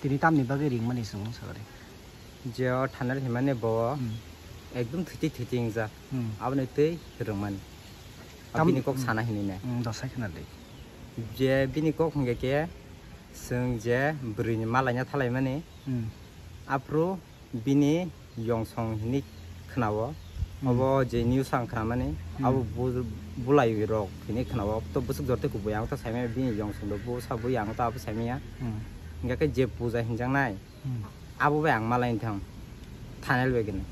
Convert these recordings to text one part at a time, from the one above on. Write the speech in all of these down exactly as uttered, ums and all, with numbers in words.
Tini tamni bagwi ringmani chwng wngsa khe. Je o Thanel himani bo Hmm. ekdum thwitik thwitik wngjak. Hmm. Aboni twi rwngmani. Tam- Bini kok Hmm. sana hinine. Hmm, dosai khna di. Je bini kok hwnkhe khe chwng je bwrwini malaina thalaimani. Hmm. Aphuru bini yongsong hinwi khwnao. Hmm. Obo je news ang khwnamani, Hmm. abo bu-, bulai rok hinwi khwnao. To bwswk jorte kubui ang to saimanya bini yongsong do bu sa bui ang to abo saimanya. Hmm. Hingkha khe je puja hinjaknai, Hmm. abo bai ang malaini thang. Thanel bai kwnwi.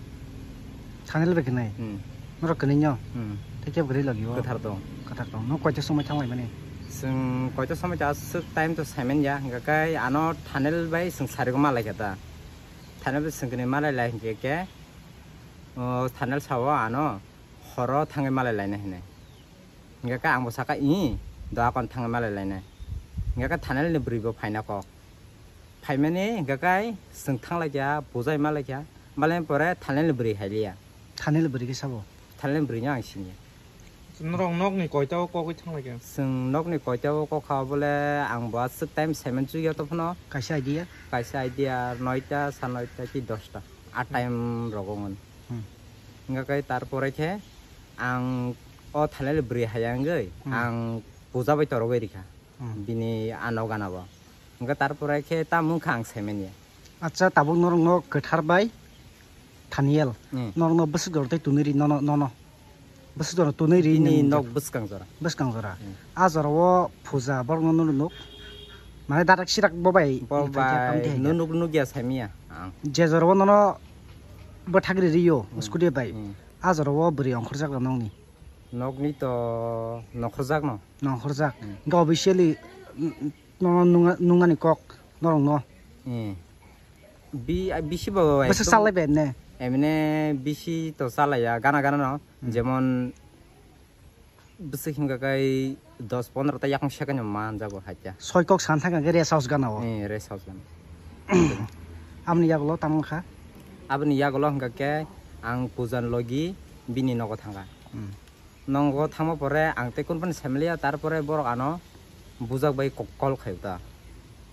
Thanel bai kwnwi? Hmm. Norok kwnwi nyo? Hmm. Tei kebo kwrwi logi o? Kwthar tong. Kwthar tong. Nwng koita somoi thanglaimani? Chwng koita somoi ta aswk time to saimanya. Hingkha khe ano Thanel bai chwng sarigo malaikha ta. Thanel bai chwng kwnwi malailai hingkhe khe, o, Thanel sao ano horo thangwi malailaina hinwi. Hingkha khe angbo saka, "Ih, doa kon thangwi malailainai." Hingkha khe Thanel ni bwrwi bo phaina kok. Phaimani hingkha khe chwng thanglaikha, bujai malaikha. Malaini pore Thanel ni bwrwi hailiya. Thanel ni bwrwi khe sabo? Thanel ni bwrwi no ang siniya. Norok nokni koita o kogwi thanglaikha? Chwng nokni koita o kokha bole ang bo aswk time saiman chukya to phano. Kaisa idea? Kaisa idea noita, sa noita ki dosta. A Hmm. time rogo ngon. Hmm. Hingkha khe tarpore khe ang o Thanel ni bwrwi haya wngwi Hmm. ang puja bai torogwi rikha. Hmm. Bini ano gana bo. Hingkha tarpore khe tamo wngkha ang saimanya. Acha, tabuk norokno kwthar bai Thaniel. Hmm. Norokno bwswk jora tei tunui ri nono, nono. Bwswk jora tunui ri Bini nwng nok jora. Bwskang jora. Bwskang jora. Hmm. A jora o puja borokno nunu nuk. Mane dadak sirak bo bai Bo bai tamo thai nunu nuk nukya saimanya ang. Je jora o nono bwthak ri rio, Hmm. Scooty bai. Hmm. A jora o bwrwi ongkhorjak rw nokni. Nokni to nongkhorjak no. Nongkhorjak. Hmm. Hingkhe officially, mm, nono nunga-, nungnani kok norokno. Eh. Bi-, bisi bo Bwswk ekdom chalai bai ne? Emne bisi to chalaiya, gana gana no. Hmm. Jemon bwswk hingkha khe dos pondro ta yakung second no manjago haikhe. Soi kok san thangkha khe rest house gana o. Eh, rest house gana. Aboni yagulo tamo wngkha? Aboni yagulo hingkha khe ang puja ni logi bini nogo thangkha. Hmm. Nogo thangma pore ang tei kunphano saimaliya, tarpore borok ano bujak bai ko-, call khaio ta.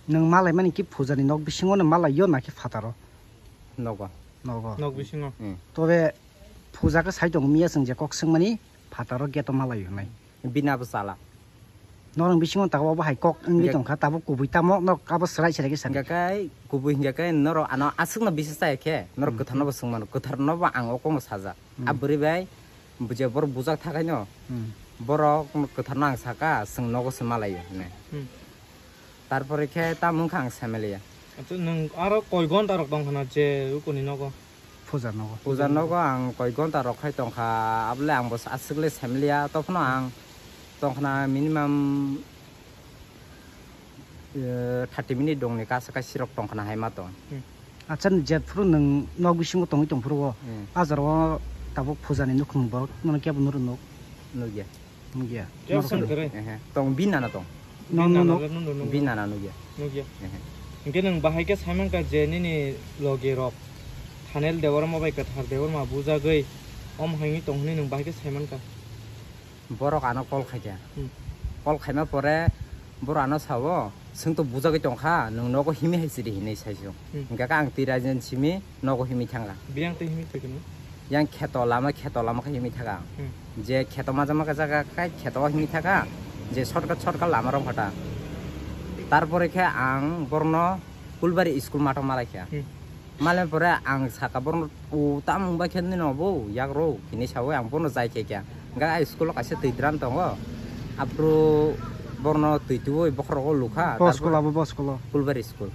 Nwng malaimani ki puja ni nok bisingo no malaio na ki phataro? Nogo. Nogo. Nok bisingo. Hmm. Tobe puja khe sai tongo miya chwng je kok swngmani phataro gate o malaio nai. Bini abo chala. Norok bisingo tabuk abo hai kok wngwi Hingkha tongkha, tabuk kubui tamo norok abo swrai swrai khe sadi. Hingkha khe kubui hingkha khe norok ano aswkno bisi chaya khe norok Hmm. kwtharno bo swngmano, kwtharno bo ang o kokno sajak. Hmm. A bwrwi bai je borok bujak thakaino Hmm. borok kwtharno ang saka, "Chwng nogo se malaio," hinwi. Hmm. Tarpore khe tamo wngkha ang saimaliya. Acha, nwng aro koi gonta rok tongkha na je ukuni nogo? Puja nogo. Puja nogo ang koi gonta rok khai tongkha, abole ang bo aswk le saimaliya, tophano ang tongkhna minimum, eh, thirty minute dongni kasa kaisa rok tongkhna hai ma tong. Hmm. Acha, jephuru nwng nok bisingo tongwi tongphuru o, Hmm. a jora o tabuk puja ni nukhung borok nono kebo nuru nuk? Nukya. Nukya. Kebo Norok song khe? Kwrwi? Ehe. Tong bini nana tong. Bini Nono nana nuk? Nukya. Bini nana nukya. Nukya. Ehe. Hingke nwng bahai khe saimankha je nini logi rok Thanel Debbarma bai Kwthar Debbarma bujagwi om haini tong hwnwi nwng bahai khe saimankha? Borok ano call khaikha. Hmm. Call khaima pore borok ano sao, "Chwng to bujagwi tongkha, nwng nogo himi hai sidi," hinwi saisung. Hmm. Hingkha khe ang twi raijani simi nogo himwi thangkha. Biyang tei himwi phaikha no? Yang kheto lama, kheto lama khe himwi thangkha. Hmm. Je kheto majama khe jaga khai kheto himwi thangkha. Je shortcut, shortcut lama rok kha ta. Tarpore khe ang borokno Kulbari school mato malaikha. Hmm. Malen pore ang saka borokno, "O, tamo wngbai khe nini obo, yakrok?" hinwi saui ang bono jai khe khe. Hingkha ai school o kaisa twi drum tongo. Aphuru borokno twi tubui bokhorogo lukha. Bo Tarpor school abo, bo school o? Kulbari school.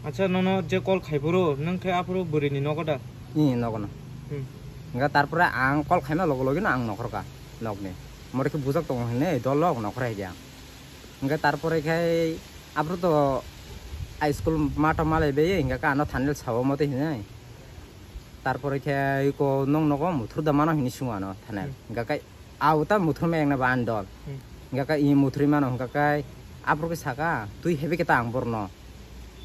Acha, nono je call khai phuru, nwng khe aphuru bwrwini nogo da? Ee, nogo no. Hmm. Hingkha tarpore ang call khaima logo logi no ang nokhorkha nokni. More khe bujak tongo hinwi dol lok nokhor hai di ang. Hingkhe tarpore khe aphuru to high school mato malai bai, hingkha khe ano Thanel sao motwi hinwi. Tarpore khe iko nong nogo muthur da mano hinwi swngo ano Thanel. Hmm. Hingkha khe a uta muthur ma ekna ba ani dol. Hmm. Hingkha khe i muthurwi mano hingkha khe aphuru khe saka twi hebi khe ta ang borno.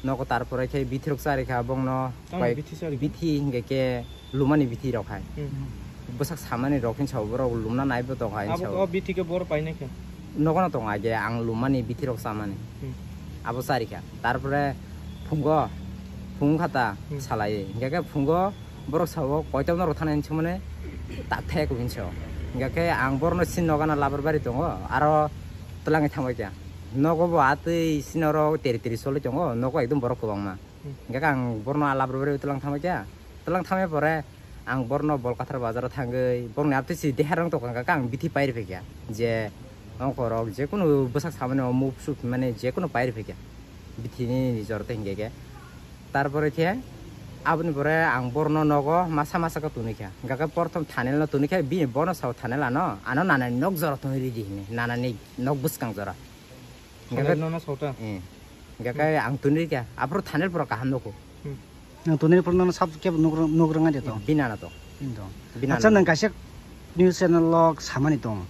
Nogo tarpore khe bithi rok chari kha bongno. Tamo koi bithi chari kha? Bithi hingkhe khe lumani bithi rok hai. Hmm. Bwsak samani rok hin sao borok lumna naibo tong hai hin Abo sao. O bithi khe bor painai khe? Nogo no tong age ang lumani bithi rok chamani. Hmm. Abo chari kha. Tarpore phungo Phung kha ta Hmm. salai. Hingke khe phungo borok sao koitok norok thani hinwi songmani tak thek hinwi sao. Hingke khe ang borokno sin nogana labar bari tongo. Aro twlangwi thangbai kha. Nogo bo atwi sin oro teri teri solwi tongo. Nogo ekdom borok kwbangma. Hmm. Hingke khe ang borokno a labar bari twlang thangbai kha. Twlang thangbai pore ang borokno Bolkathar bazaro thangwi borokni aptwi si deharang tongkha khe ang bithi pai rwphaikha. Je ongkorok jekunu bwsak samani o move sup mane jekunu pai rwphaikha. Bithini nijor tei hingke khe. Tarpore khe aboni pore ang borokno nogo masa masa khe tuni kha. Hingke khe porthom Thanel no tuni kha, bini bono sao Thanel ano, ano nanani nok jora tongwi ridi hinwi, nanani nok bwskang jora. Hingke Thanel khe, no no sauta. Eh. Hingke khe ang tuni kha, aphuru Thanel pura kaham nukho. Hmm. Nang tuni pura no sab kebo nuk rwng, nuk rwng de to. Bini ano to. Bini to. Bini Acha ano. Nang kaisa news channel lok samani tong.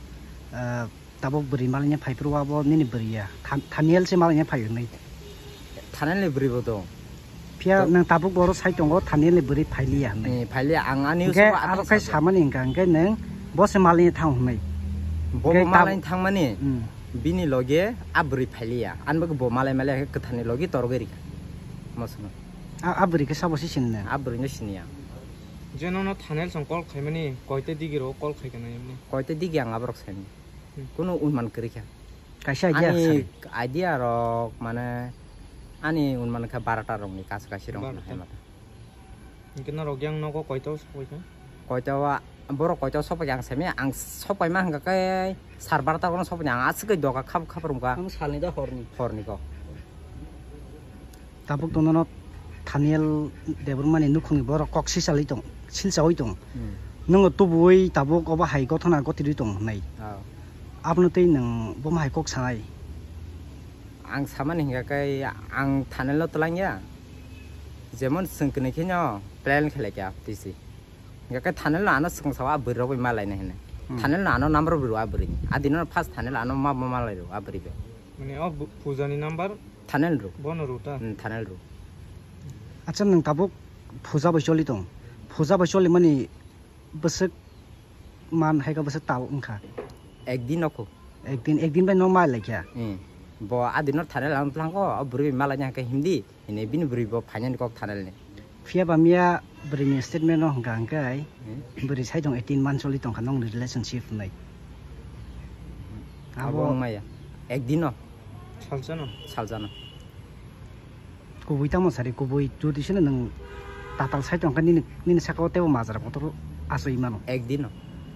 Eh, Tabuk bwrwi malainya phai phuru abo nini bwrwi ya. Than-, Thaniel se malainya phai hwnwi. Thanel ni bwrwi bo dong. Phiya To- nang tabuk boro sai tongo Thaniel ni bwrwi phailiya hwnwi. Ni phailiya ang ani Hingke usaha aro athang khai sago. Samani hingka hingke nang bo se malainya thang hwnwi. Bo Hingke bo tab- malainya thangmani Hmm. bini loge a bwrwi phailiya. Ani bagwi bo malai malai khe kwtharni logi torgwi rikha. Mosono. A, a bwrwi khe sabo se sini nang? A bwrwi no siniya. Je nono Thanel song call khaimani koite digi ro call khai kana emni? Koite digi ang aborok saini. Hmm. Kunu unman kwrwi kha. Kaisa idea Ani sari. Idea rok mane ani unman kha barata rokni kaisa kaisa rok Barata. Hai mata. Hingke norok yang nogo koito sokoi kha? Koito wa, borok koito sokoi ang semi ang sokoi ma hingka khe sar barata rokno sokoi ang aswk doga khap khap rwngkha. Ang salni da horni. Horni kok. Tabuk tongnono Thaniel Debbarmani nukhungni borok kok sisalwi tong, silsawi tong. Hmm. Nwngo tubuwi tabuk obo hai gothona gotirwi tong hwnwi. Oh. Abono tei nwng bomo hai kok sanai? Ang samani hingka khe ang Thanelno twlangya. Jemon chwng kwnwi kheno plan khlaikha tisi. Hingka khe Thanelno ano swkang sao a bwrwi rok bai malaina hwnwi. Hmm. Thanelno ano number bwrwi a bwrwini. A dino first Thanel ano ma, ma malai rw a bwrwi bai. Mane o bu-, puja ni number? Thanel ru. Bono ru ta? Hmm, Thanel ru. Acha, nwng tabuk puja bai choli tong. Puja bai choli mani bwswk man hai khe bwswk tal wngkha? Ekdin no kho. Ekdin, ekdin bai no mal laikha? Hmm. Bo a dino Thanel ang tlang ko, o bwrwi bai malai hingka hindi. Hini bini bwrwi bo phainani kok Thanel ni. Phiya ba miya bwrwi ni statement no hwnkha hwnkhe, Hmm? Bwrwi sai tong eighteen months choli tongkha nongni relationship hwnwi. Abo Abo wngmaya. Ekdino. Saljano. Saljano. Kubui tamo sari kubui jodi sino nwng tatal sai tongkha nini, nini saka o tebo majra kotor asoi mano. Ekdino.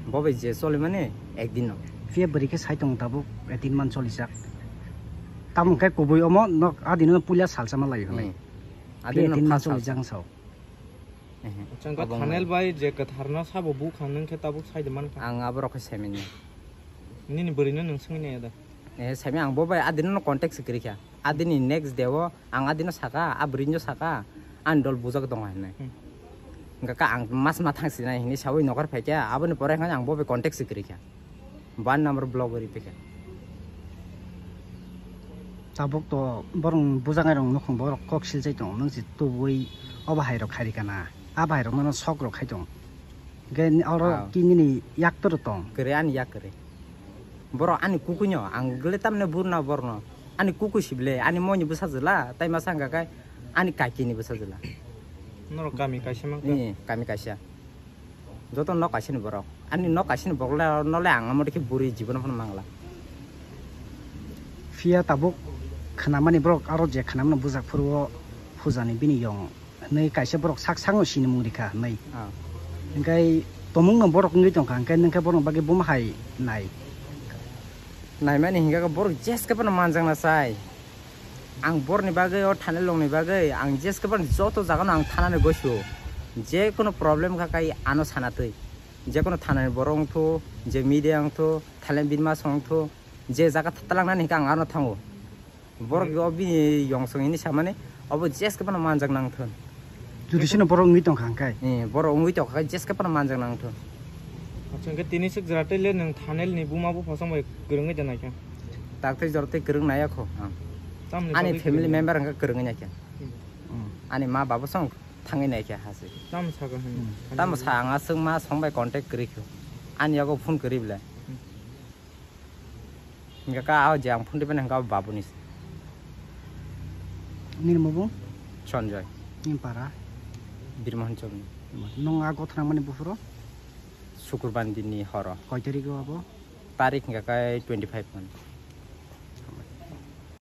Bo bai je choli mani ekdino. Phiya bwrwi khe sai tong tabuk eighteen months choli jak. Tamo khe kubui omo nok adino puila salsa ma lai hwnwi. Hmm. Adino Phiya din first mansol house. Jang sao. Ehe. Changka Abo Thanel wngmani. Bai je kwtharno sabo bukha nung khe tabuk sai de mankha. Ang aborok khe saimanni. Nini bwrwino nung swngwi nai da? Eh, saimani ang bo bai adino contact se kwrwi kha. Adini next day o ang adino saka, a bwrwino saka, ani dol bujak tongo hinwi. Hmm. Hingka khe ang mas ma thang sinai hinwi sawi nokar phaikha, aboni pore hwnkhai ang bo bai contact se kwrwi kha. Ban number block gori pekha. Tabuk to borong bujangai rong nukhung borok kok siljai tongo nung si tubui o bahai rok khairi kana a bahai rok mano sok rok khai tong ge oro Ah. Ki nini yak toro tong. Kere ani yak kere. Borok ani kukuino ang gele tamne burna borno ani kuku sible ani moini bwsa jela tai masa hingka kai ani kakini bwsa jela. Norok kami kaisa mangka. Ni kami kaisa. Joto nok kaisani borok. Ani nok kaisani borok le, no le ang amo dikhe buri jibono phano mangla. Phiya tabuk khnamani borok aro je khnamano bujak phuru o phujani bini yong hwnwi kaisa borok sak sakno sinimung rikha hwnwi. Ah. Hingkai tomungno borok wngwi tongkha, hingkai nwngkhe borokni bagwi bomo hai nai. Naimani hingka khe borok jeske phano manjakna chai. Ang borni bagwi, o Thanel longni bagwi, ang jeske phano joto jagano ang thanani goisu. Je kono problem kha kai ano sana twi. Je kono thanani borok wngthu, je media wngthu, Thanel bini masa wngthu, je jaga thalangnani hingka ang ano thango. Borok o bini yongsong hini samani, obo jeske phano manjak nangthun. Jodi sino borok wngwi tongkha hingkai? Eh, borok wngwi tongkha, jeske phano manjak nangthun. Acha, hingke tini swk jora tei le nwng Thanel ni buma buphasong bai kwrwngwi da naikha? Taktwi jora tei kwrwng naiya kho ang. Tamni Ani bagwi family kwrwngwi? Member hingke kwrwngwi naikha. Hmm. Hmm. Ani ma baba song thangwi naikha hasi. Tamo sakha hwnwi? Hmm. Tamo sa ang aswk ma song bai contact kwrwi kho. Ani yago phone kwrwi bwle. Hmm. Hingke ka o je ang phone tibani hingke o babuni se. Nini mubo? Sanjoy. Nini para? Birmohon Chowk ni. Nwng a gotha nangmani buphuru? Sukurbar din ni horo. Koi tarik o abo? Tarik hingka khe twenty five hwn.